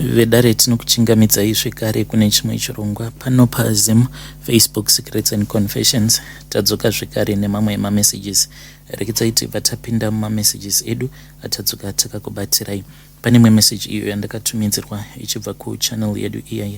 Vedare tinokuchingamidzai zvekare kune chimwe chirongwa pano paZim Facebook Secrets and Confessions. Tadzoka zvekare nemamwe emamessages. Rekedzai tibva tapinda mumamessages edu atadzoka takakubatirai. Pane imwe message iyo yandakatumidzirwa ichibva kuchannel yedu iya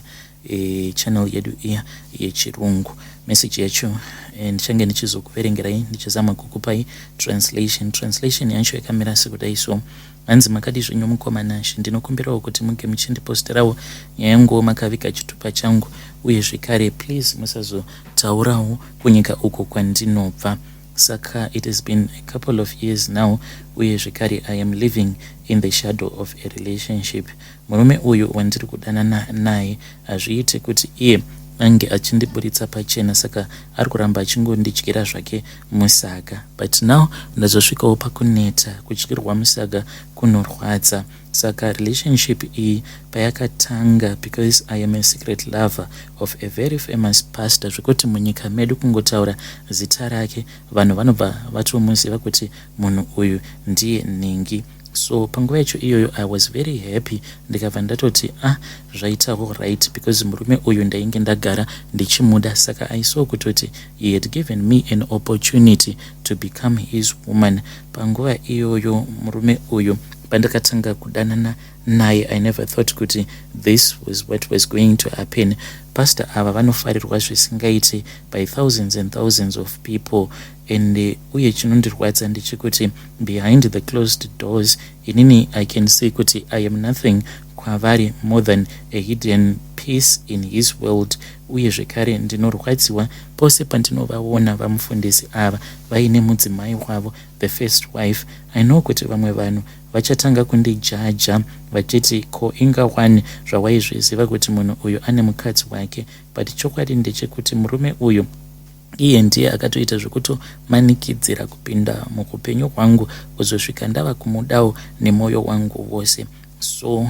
e, channel yedu iya yechirungu. Message yacho e, ndichange ndichizokuverengerai ndichizama kukupai translation. Translation yacho yakamira sekudai so. Hanzi makadii zvenyu mukoma Nashy ndinokumbirawo kuti muge muchindiposterawo nyaya yanguwo makaviga chitupa changu uye zvekare please musazotaurawo kunyika uko kwandinobva saka it has been a couple of years now uye zvekare I am living in the shadow of a relationship murume uyu wandiri kudanana naye hazviite kuti iye ange achindiburitsa pachena saka ari kuramba achingondidyira zvake musaga but now ndazosvikawo pakuneta kudyirwa musaga kunorwadza saka relationship iyi payakatanga because I am a secret lover of a very famous pastor zvekuti munyika medu kungotaura zita rake vanhu vanobva vatomuziva kuti munhu uyu ndiye nhingi so panguva yacho iyoyo I was very happy ndikabva ndatoti ah zvaitawo right because murume uyu ndainge ndagara ndichimuda saka I saw kutoti he had given me an opportunity to become his woman panguva iyoyo murume uyu pandakatanga kudanana naye I never thought kuti this was what was going to happen pastor ava vanofarirwa zvisingaiti by thousands and thousands of people and uye chinondirwadza ndechekuti behind the closed doors inini I can say kuti I am nothing kwavari more than a hidden piece in his world uye zvekare ndinorwadziwa pose pandinovaona vamufundisi ava vaine mudzimai wavo the first wife I know kuti vamwe vanhu vachatanga kundijaja vachiti ko inga wani zvawaizviziva kuti munhu uyu ane mukadzi wake but chokwadi ndechekuti murume uyu iye ndiye akatoita zvekutomanikidzira kupinda muupenyu hwangu kuzosvika ndava kumudawo nemwoyo wangu wose so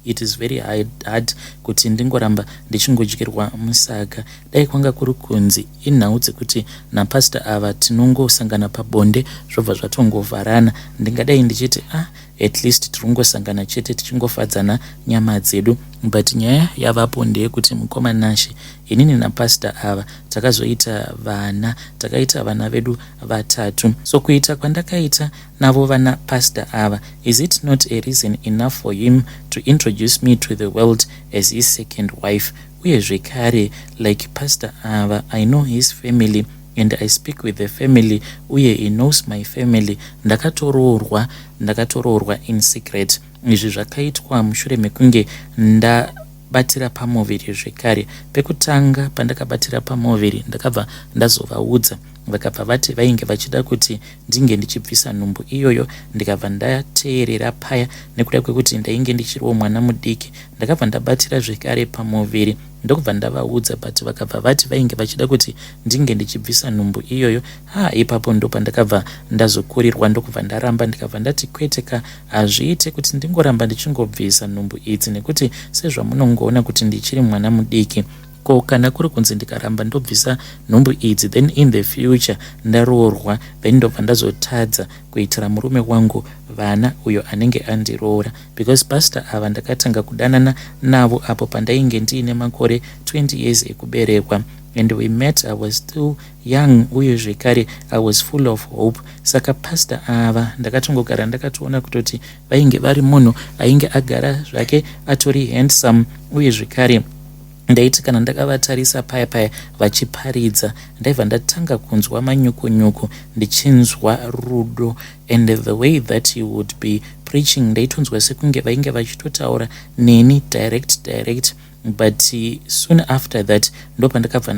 it is very hard kuti ndingoramba ndichingodyirwa musaga dai kwanga kuri kunzi inhau dzekuti napastor ava tinongosangana pabonde zvobva zvatongovharana ndingadai ndichiti ah at least tirikungosangana chete tichingofadzana nyama dzedu but nyaya yavapo ndeyekuti mukoma Nashe inini napastor ava takazoita vana takaita vana vedu vatatu so kuita kwandakaita navo vana pastor ava is it not a reason enough for him to introduce me to the world as his second wife uye zvekare like pastor ava I know his family and I speak with the family uye he knows my family ndakatoroorwa ndakatoroorwa in secret izvi zvakaitwa mushure mekunge ndabatira pamuviri zvekare pekutanga pandakabatira pamuviri ndakabva ndazovaudza vakabva vati vainge vachida kuti ndinge ndichibvisa nhumbu iyoyo ndikabva ndateerera paya nekuda kwekuti ndainge ndichiriwo mwana mudiki ndakabva ndabatira zvekare pamuviri ndokubva ndavaudza but vakabva vati vainge vachida kuti ndinge ndichibvisa nhumbu iyoyo ha ipapo ndo pandakabva ndazokurirwa ndokubva ndaramba ndikabva ndati kwete ka hazviite kuti ndingoramba ndichingobvisa nhumbu idzi nekuti sezvamunongoona kuti ndichiri mwana mudiki ko kana kuri kunzi ndikaramba ndobvisa nhumbu idzi then in the future ndaroorwa then ndobva ndazotadza kuitira murume wangu vana uyo anenge andiroora because pastor ava ndakatanga kudanana navo apo pandainge ndiine makore 20 years ekuberekwa and we met I was still young uye zvekare I was full of hope saka pastor ava ndakatongogara ndakatoona kutoti vainge vari munhu ainge agara zvake atori handsome uye zvekare ndaiti kana ndakavatarisa paya paya vachiparidza ndaibva ndatanga kunzwa manyukunyuku ndichinzwa rudo and the way that he would be preaching ndaitonzwa sekunge vainge vachitotaura neni direct direct but soon after that ndopandakabva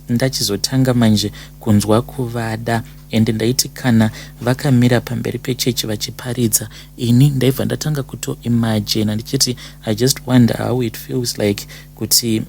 ndachizotanga manje kunzwa kuvada and ndaiti kana vakamira pamberi pechechi vachiparidza ini ndaibva ndatanga kutoimagina ndichiti I just wonder how it feels like kuti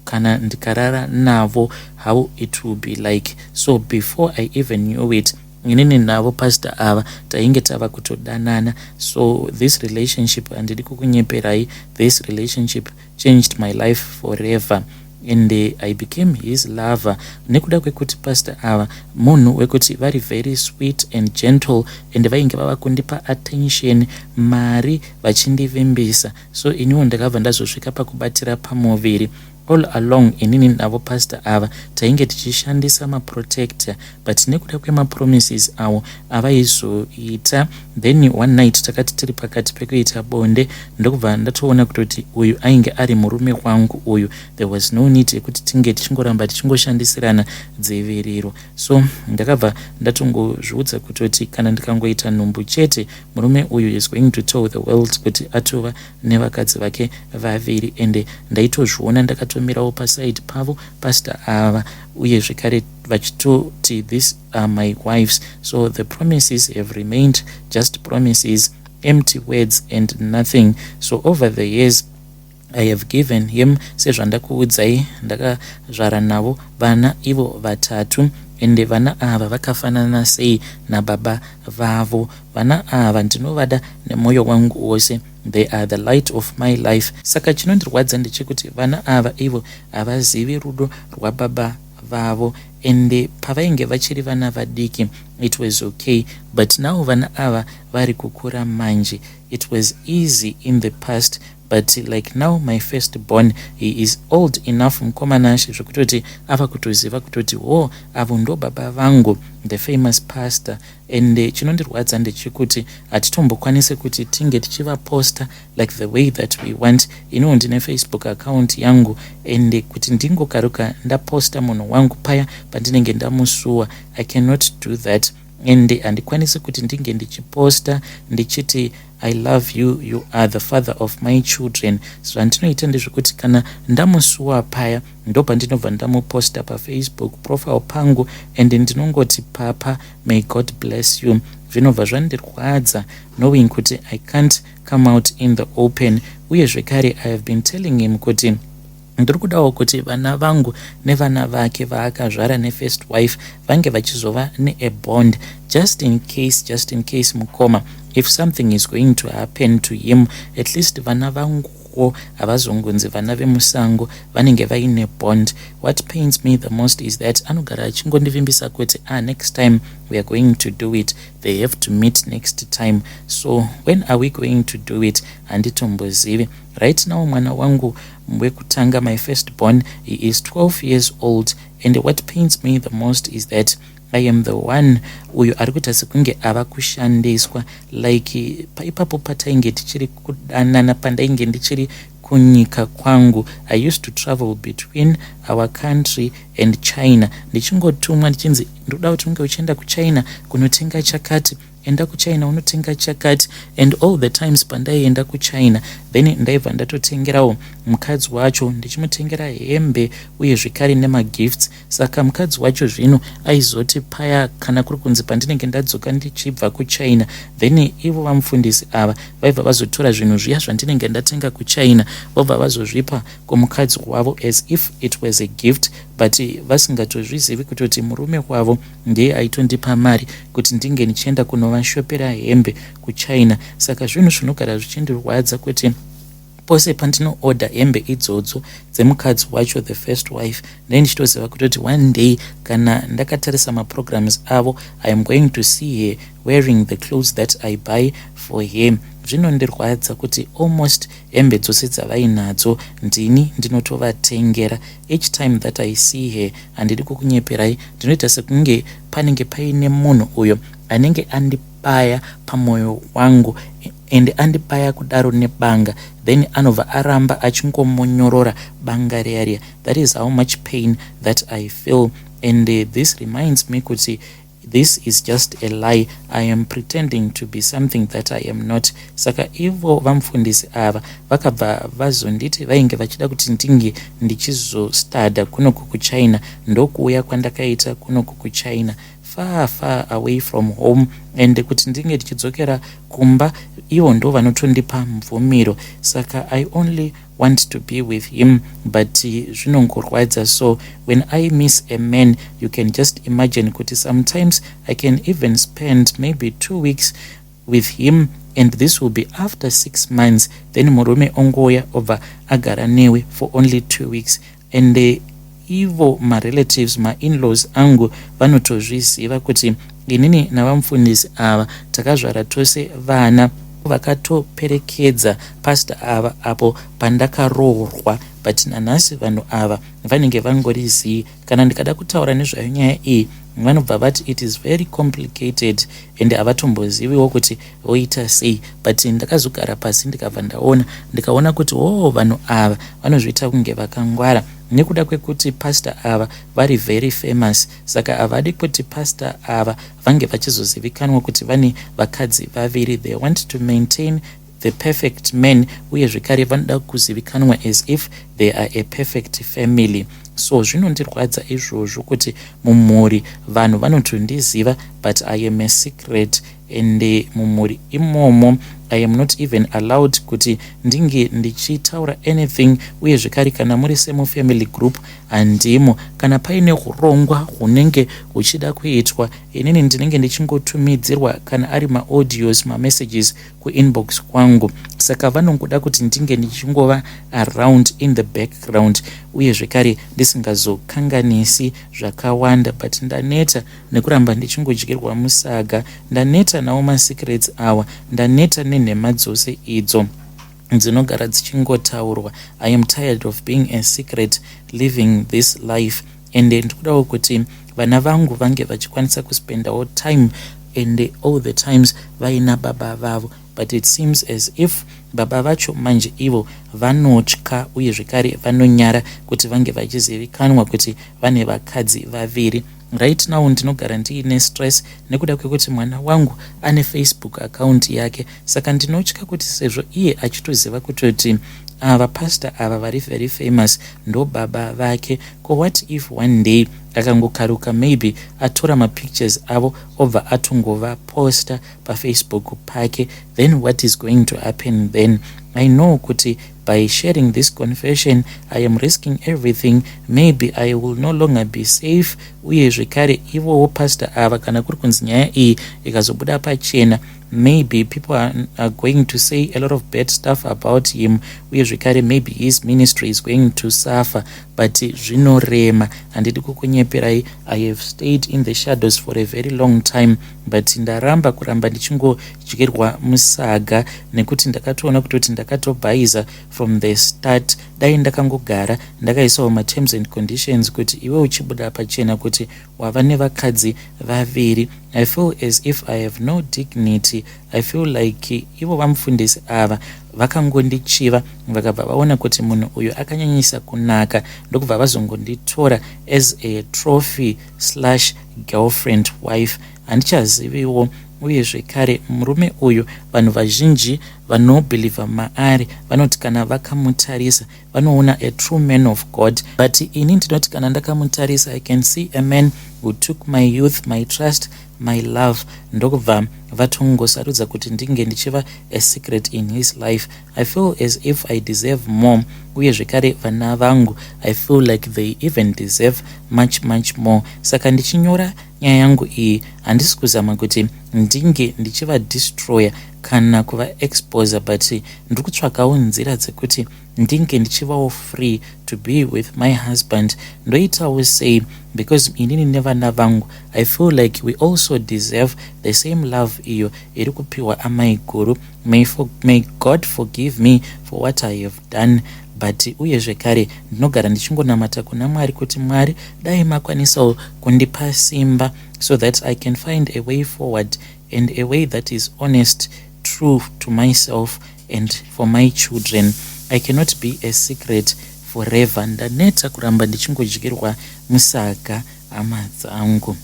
kana ndikarara navo how it will be like so before I even knew it inini navo pastor ava tainge tava kutodanana so this relationship handidi kukunyeperai this relationship changed my life forever. And I became his lover nekuda kwekuti pastor ava munhu wekuti vari very sweet and gentle, and vainge vava kundipa attention, mari, vachindivimbisa. So iniwo ndakabva ndazosvika pakubatira pamuviri. All along inini navo pastor ava tainge tichishandisa maprotector, but nekuda kwemapromises avo avaizoita, then one night takati tiri pakati pekuita bonde, ndokubva ndatoona kutoti uyu ainge ari murume wangu uyu. There was no need yekuti tinge tichingoramba tichingoshandisirana dziviriro. So ndakabva ndatongozviudza kutoti kana ndikangoita nhumbu chete, murume uyu is going to tell the world kuti atova nevakadzi vake vaviri. Ende ndaitozviona ndakatomirawo paside pavo pastor ava, uye zvekare vachitoti, "These are my wives." So the promises have remained just promises, empty words and nothing. So over the years I have given him, sezvandakuudzai, ndakazvara navo vana ivo vatatu. Ende vana ava vakafanana sei nababa vavo. Vana ava ndinovada nemwoyo wangu wose. They are the light of my life. Saka chinondirwadza ndechekuti vana ava ivo havazivi rudo rwababa vavo. Ende pavainge vachiri vana vadiki it was okay, but now vana ava vari kukura manje. It was easy in the past, but like now my first born, he is old enough, mukoma Nashe, zvekutoti ava kutoziva kutoti ho, avo ndo baba vangu, the famous pastor. And chinondirwadza ndechekuti hatitombokwanisi kuti tinge tichivaposta like the way that we want. Iniwo ndine Facebook account yangu, and kuti ndingokaruka ndaposta munhu wangu paya pandinenge ndamusuwa, I cannot do that. And handikwanisi kuti ndinge ndichiposta ndichiti, "I love you, you are the father of my children." Zvandinoita ndezvekuti kana ndamusuwa paya, ndo pandinobva ndamuposta paFacebook profile pangu, and ndinongoti, "Papa, may God bless you." Zvinobva zvandirwadza knowing kuti I can't come out in the open. Uye zvekare I have been telling him kuti ndiri kudawo kuti vana vangu nevana vake vaakazvara nefirst wife vange vachizova neabond, just in case, just in case, mukoma, if something is going to happen to him, at least vana vanguwo havazongonzi vana vemusango, vanenge vaine bond. What pains me the most is that anogara achingondivimbisa kuti, "Ah, next time we are going to do it." They have to meet next time. So when are we going to do it? Handitombozivi. Right now mwana wangu wekutanga, my first born, he is 12 years old, and what pains me the most is that I am the one uyo ari kuita sekunge ava kushandiswa. Like paipapo patainge tichiri kudanana, pandainge ndichiri kunyika kwangu, I used to travel between our country and China, ndichingotumwa ndichinzi ndoda kuti unge uchienda kuChina kunotenga chakati, enda kuChina unotenga chakati. And all the times pandaienda kuChina, then ndaibva ndatotengerawo mukadzi wacho, ndichimutengera hembe uye zvekare nemagifts. Saka mukadzi wacho zvino aizoti paya kana kuri kunzi pandinenge ndadzoka ndichibva kuChina, then ivo vamufundisi ava vaibva vazotora zvinhu zviya zvandinenge ndatenga kuChina, vobva vazozvipa kumukadzi wavo as if it was a gift, but vasingatozvizivi kutoti murume wavo ndiye aitondipa mari kuti ndinge ndichienda kunovashopera hembe kuChina. Saka zvinhu zvinogara zvichindirwadza kuti pose pandinoodha hembe idzodzo dzemukadzi wacho, the first wife, ndee ndichitoziva kutoti one day kana ndakatarisa maprograms avo, I am going to see her wearing the clothes that I buy for him. Zvinondirwadza kuti almost hembe dzose dzavainadzo ndini ndinotovatengera. Each time that I see her, handidi kukunyeperai, ndinoita sekunge panenge paine munhu uyo anenge andibaya pamwoyo wangu, ende andibaya kudaro nebanga, then anobva aramba achingomonyorora banga riya riya. That is how much pain that I feel. And this reminds me kuti this is just a lie. I am pretending to be something that I am not. Saka ivo vamufundisi ava vakabva vazonditi vainge vachida kuti ndinge ndichizostadha kunoku kuChina. Ndokuuya kwandakaita kunoku kuChina, far, far away from home, and kuti ndinge ndichidzokera kumba, ivo ndo vanotondipa mvumiro. Saka I only want to be with him, but zvinongorwadza. So when I miss a man, you can just imagine kuti sometimes I can even spend maybe 2 weeks with him, and this will be after 6 months. Then murume ongouya obva agara newe for only 2 weeks. And ivo marelatives, mainlaws angu, vanotozviziva kuti inini navamufundisi ava takazvara tose vana. Vakatoperekedza pastor ava apo pandakaroorwa, but nanhasi vanhu ava vanenge vangori zii. Kana ndikada kutaura nezvayo nyaya iyi, vanobva vati it is very complicated and havatomboziviwo kuti voita sei. But ndakazogara pasi, ndikabva ndaona, ndikaona kuti o oh, vanhu ava vanozviita kunge vakangwara nekuda kwekuti pastor ava vari very famous, saka havadi kuti pastor ava vange vachizozivikanwa kuti vane vakadzi vaviri. They want to maintain the perfect man, uye zvekare vanoda kuzivikanwa as if they are a perfect family. So zvinondirwadza izvozvo kuti mumhuri vanhu vanotondiziva, but I am a secret, and mumhuri imomo I am not even allowed kuti ndinge ndichitaura anything. Uye zvekare kana muri semufamily group handimo. Kana paine urongwa hunenge huchida kuitwa, inini ndinenge ndichingotumidzirwa kana ari maaudios, mamessages kuinbox kwangu. Saka vanongoda kuti ndinge ndichingova around in the background, uye zvekare ndisingazokanganisi zvakawanda. But ndaneta nekuramba ndichingodyirwa musaga. Ndaneta nawo masecrets awa. Ndaneta nenhema dzose idzo dzinogara dzichingotaurwa. I am tired of being a secret, living this life, and ndikudawo kuti vana vangu vange vachikwanisa kuspendawo time and all the times vaina baba vavo. But it seems as if baba vacho manje ivo vanotya, uye zvekare vanonyara kuti vange vachizivikanwa kuti vane vakadzi vaviri. Right now ndinogara ndiine stress nekuda kwekuti mwana wangu ane Facebook account yake, saka ndinotya kuti sezvo iye achitoziva kutoti ava pastor ava vari very famous ndo baba vake, ko what if one day akangokaruka, maybe atora mapictures avo, obva atongovaposta paFacebook pake? Then what is going to happen then? I know kuti by sharing this confession I am risking everything. Maybe I will no longer be safe. Uye zvekare ivowo pastor ava, kana kuri kunzi nyaya iyi ikazobuda pachena, maybe people are going to say a lot of bad stuff about him, uye zvekare maybe his ministry is going to suffer. But zvinorema, handidi kukunyeperai. I have stayed in the shadows for a very long time, but ndaramba kuramba ndichingodyirwa musaga, nekuti ndakatoona kutoti ndakatobhaiza from the start. Dai ndakangogara ndakaisawo materms and conditions kuti iwe uchibuda pachena kuti wava nevakadzi vaviri. I feel as if I have no dignity. I feel like ivo vamufundisi ava vakangondichiva, vakabva vaona kuti munhu uyu akanyanyisa kunaka, ndokubva vazongonditora as a trophy slash girlfriend, wife. Handichaziviwo. Uye zvekare murume uyu, vanhu vazhinji vanobhilivha maari vanoti kana vakamutarisa vanoona a true man of God, but ini ndinoti kana ndakamutarisa, I can see a man who took my youth, my trust, my love, ndokubva vatongosarudza kuti ndinge ndichiva a secret in his life. I feel as if I deserve more. Uye zvekare vana vangu, I feel like they even deserve much, much more. Saka ndichinyora nyaya yangu iyi, handisi kuzama kuti ndinge ndichivadestroya kana kuvaexposa, but ndiri kutsvakawo nzira dzekuti ndinge ndichivawo free to be with my husband. Ndoitawo sei? Because inini nevana vangu, I feel like we also deserve the same love iyo iri kupiwa amai guru. May God forgive me for what I have done, but uye zvekare ndinogara ndichingonamata kuna Mwari kuti Mwari dai makwanisawo kundipa simba so that I can find a way forward and a way that is honest, true to myself and for my children. I cannot be a secret forever. Ndaneta kuramba ndichingodyirwa musaga, hama dzangu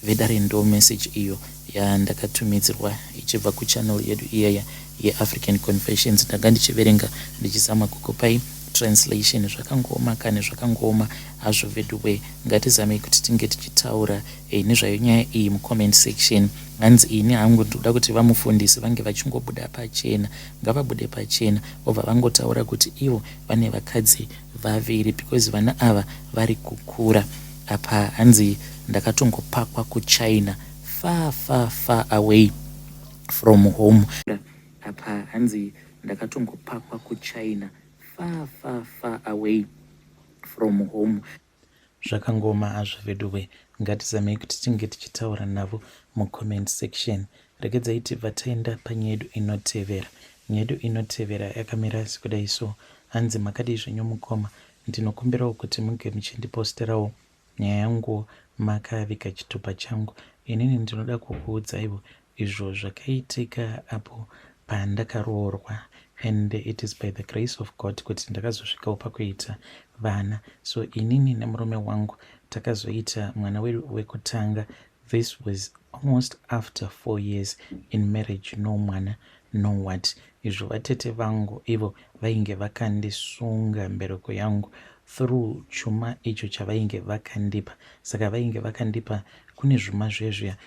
vedare. Ndo message iyo yandakatumidzirwa ichibva kuchannel yedu iyaya yeAfrican Confessions. Ndanga ndichiverenga ndichizama kukupai translation. Zvakangooma kane, zvakangooma hazvo veduwe. Ngatizamei kuti tinge tichitaura nezvayo nyaya iyi mucomment section. Hanzi ini hangu ndinoda kuti vamufundisi vange vachingobuda pachena. Ngavabude pachena, vobva vangotaura kuti ivo vane vakadzi vaviri, because vana ava vari kukura. Apa hanzi ndakatongopakwa kuChina, far, far, far away from home. Apa hanzi ndakatongopakwa kuChina, far, far, far away. from home. Zvakangoma hazvo veduwe, ngatizamei kuti tinge tichitaura navo mucomment section. Regedzai tibva taenda panyaya yedu inotevera. Nyaya yedu inotevera yakamira sekudai so. Hanzi makadii zvenyu mukoma, ndinokumbirawo kuti munge muchindiposterawo nyaya yangu makaviga chitupa changu. Inini ndinoda kukuudzaiwo izvo zvakaitika apo pandakaroorwa, and it is by the grace of God kuti ndakazosvikawo pakuita vana. So inini nemurume wangu takazoita mwana wedu wekutanga. This was almost after 4 years in marriage, no mwana, no what. Izvo vatete vangu ivo vainge vakandisunga mbereko yangu through chuma icho chavainge vakandipa. Saka vainge vakandipa, kune zvuma zvezviya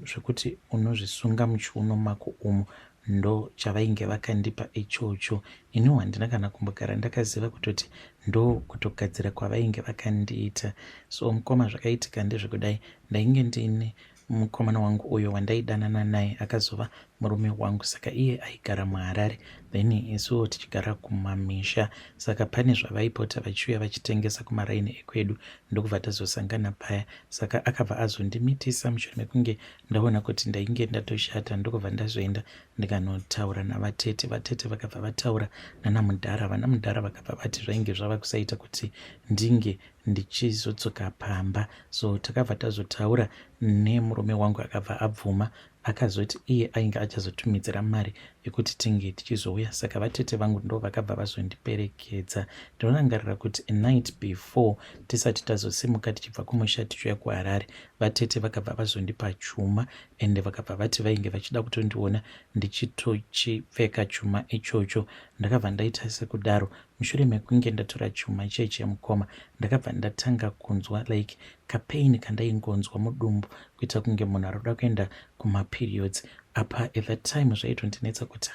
zvekuti unozvisunga muchiuno mako umo, ndo chavainge vakandipa ichocho. Iniwo handina kana kumbogara ndakaziva kutoti ndo kutogadzira kwavainge vakandiita. So mukoma, zvakaitika ndezvekudai: ndainge ndiine mukomana wangu uyo wandaidanana naye, akazova murume wangu. Saka iye aigara muHarare, then isuwo tichigara kumamisha. Saka pane zvavaipota vachiuya vachitengesa kumaraini ekwedu, ndokubva tazosangana paya. Saka akabva azondimitisa mushure mekunge ndaona kuti ndainge ndatoshata, ndokubva ndazoenda ndikanotaura navatete. Vatete vakabva vataura nanamudhara. Vanamudhara vakabva vati zvainge zvava kusaita kuti ndinge ndichizodzoka pamba. So takabva tazotaura nemurume wangu, akabva abvuma, akazoti iye ainge achazotumidzira mari yekuti tinge tichizouya. Saka vatete vangu ndo vakabva vazondiperekedza. Ndinorangarira kuti night before tisati tazosimuka tichibva kumusha tichiuya kuHarare, vatete vakabva vazondipa chuma, ende vakabva vati vainge vachida kutondiona ndichitochipfeka chuma ichocho. Ndakabva ndaita sekudaro. Mushure mekunge ndatora chuma cheche, mukoma, ndakabva ndatanga kunzwa like kapain kandaingonzwa mudumbu, kuita kunge munhu ari kuda kuenda kumaperiods. Apa at that time zvaitondinetsa kuti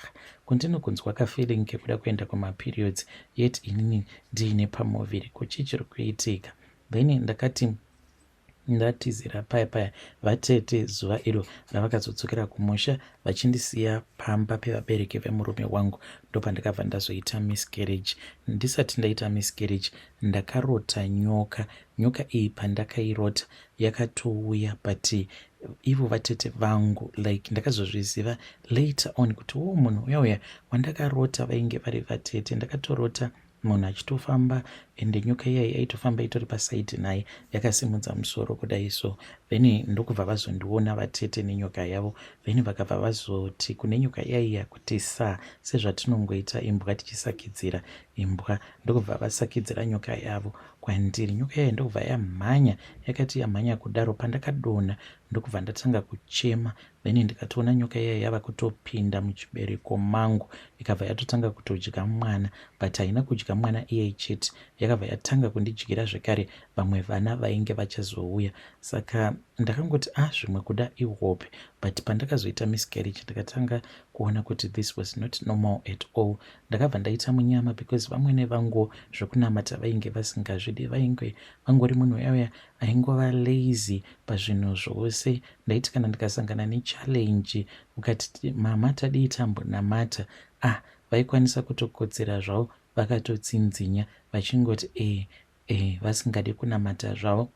kundinokunzwa kafeeling kekuda kuenda kumaperiods, yet inini ndiine pamuviri, kuchii chiri kuitika? Then ndakati ndatizira paya paya, vatete zuva iro ravakazodzokera kumusha vachindisiya pamba pevabereki vemurume wangu, ndopandakabva ndazoita miscarriage. Ndisati ndaita miscarriage, ndakarota nyoka. Nyoka iyi pandakairota yakatouya, but ivo vatete vangu, like ndakazozviziva later on kuti wo munhu uya uya wandakarota vainge vari vatete. Ndakatorota munhu achitofamba, ende nyoka iyai yaitofamba itori paside naye, yakasimudza musoro kudai so. Then ndokubva vazondiona vatete nenyoka yavo. Then vakabva vazoti kune nyoka iyaiya kuti sa sezvatinongoita imbwa tichisakidzira imbwa, ndokubva vasakidzira nyoka yavo kwandiri. Nyoka iyai ndokubva yamhanya. Yakati yamhanya kudaro, pandakadonha ndokubva ndatanga kuchema. Then ndikatoona nyoka iyai yava kutopinda muchibereko mangu, ikabva yatotanga kutodya mwana. But haina kudya mwana iyei chete, yakabva yatanga kundidyira zvekare vamwe vana vainge vachazouya. Saka ndakangoti, ah, zvimwe kuda ihope. But pandakazoita miscarriage, ndakatanga kuona kuti this was not normal at all. Ndakabva ndaita munyama because vamwene vangu zvekunamata vainge vasingazvidi, vainge vangori munhu uya uya aingova lazy pazvinhu zvose. Ndaiti kana ndikasangana nechallenge, ukati, "Mama, tadii tambonamata?" ah, vaikwanisa kutokotsera zvavo, vakatotsinzinya vachingoti, "E e," vasingadi kunamata zvavo.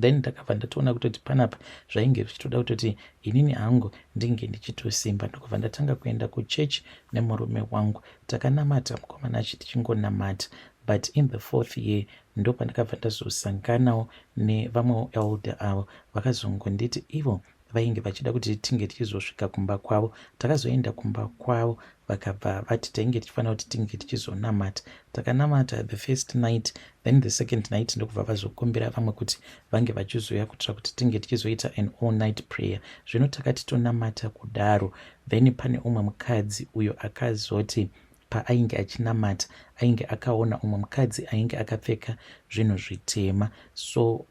Then ndakabva ndatoona kutoti panapa zvainge zvichitoda kutoti inini hangu ndinge ndichitosimba. Ndokubva ndatanga kuenda kuchechi nemurume wangu. Takanamata, mukomana achi tichingonamata. But in the fourth year ndo pandakabva ndazosanganawo nevamwewo elder avo vakazongonditi ivo vainge vachida kuti tinge tichizosvika kumba kwavo. Takazoenda kumba kwavo, vakabva vati tainge tichifanira kuti tinge tichizonamata. Takanamata the first night, then the second night ndokubva vazokumbira vamwe kuti vange vachizouya kuitira kuti tinge tichizoita an all night prayer. Zvino takati tonamata kudaro, then pane umwe mukadzi uyo akazoti paainge achinamata ainge akaona umwe mukadzi ainge akapfeka zvinhu zvitema. So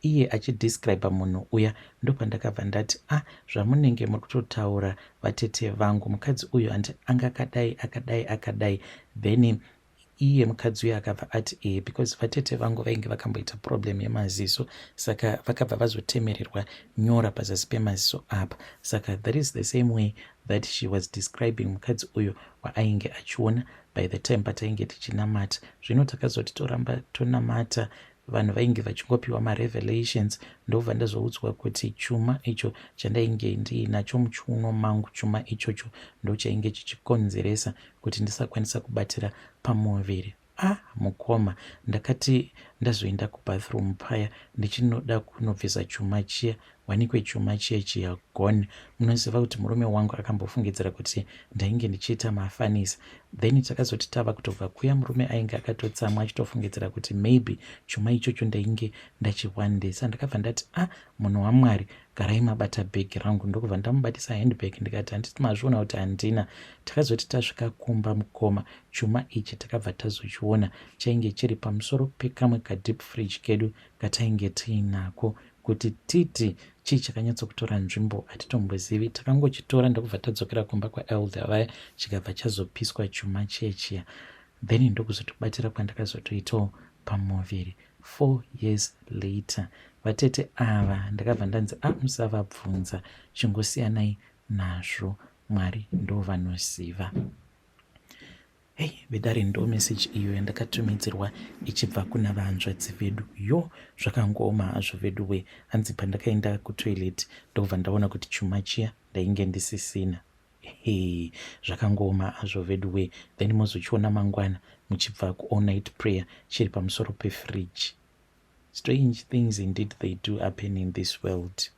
iye achidescribe munhu uya, ndopandakabva ndati, "Ah, zvamunenge muri kutotaura vatete vangu, mukadzi uyu handi anga akadai, akadai, akadai?" Then iye mukadzi uyo akabva ati e, because vatete vangu vainge vakamboita problem yemaziso, saka vakabva vazotemererwa nyora pazasi pemaziso apa. Saka that is the same way that she was describing mukadzi uyo waainge achiona. By the time patainge tichinamata, zvino takazoti toramba tonamata, vanhu vainge vachingopiwa marevelations. Ndobva ndazoudzwa kuti chuma icho chandainge ndiinacho muchiuno mangu, chuma ichocho ndo chainge chichikonzeresa kuti ndisakwanisa kubatira pamuviri. Ah, mukoma, ndakati ndazoenda kubathroom paya ndichinoda kunobvisa chuma chiya, wanikwe chuma chiya chiya gone. Munoziva kuti murume wangu akambofungidzira kuti ndainge ndichiita mafanisa. Then takazoti tava kutobva kuya, murume ainge akatotsamwa achitofungidzira kuti maybe chuma ichocho ndainge ndachiwandisa. Ndakabva ndati, "Ah, munhu waMwari, garai mabata bhegi rangu." Ndokubva ndamubatisa handbag, ndikati, "Handiti mazviona kuti handina?" Takazoti tasvika kumba, mukoma, chuma ichi takabva tazochiona chainge chiri pamusoro pekamwe kadeep fridge kedu katainge tiinako. Kuti titi chii chakanyatsokutora nzvimbo hatitombozivi. Takangochitora, ndokubva tadzokera kumba kwaelder vaya, chikabva chazopiswa chuma chiya chiya. Then ndokuzotobatira kwandakazotoitawo pamuviri 4 years later. Vatete ava ndakabva ndanzi, "A, ah, musavabvunza, chingosiyanai nazvo, Mwari ndo vanoziva." Hei vedare, ndo meseji iyo yandakatumidzirwa ichibva kuna vanzvadzi vedu. Yo, zvakangooma hazvo vedu we. Hanzi pandakaenda kutoilet, ndobva ndaona kuti chuma chiya ndainge ndisisina. He, zvakangooma hazvo vedu we. Then mozochiona mangwana muchibva kuall night prayer chiri pamusoro pefridge. Strange things indeed, they do happen in this world.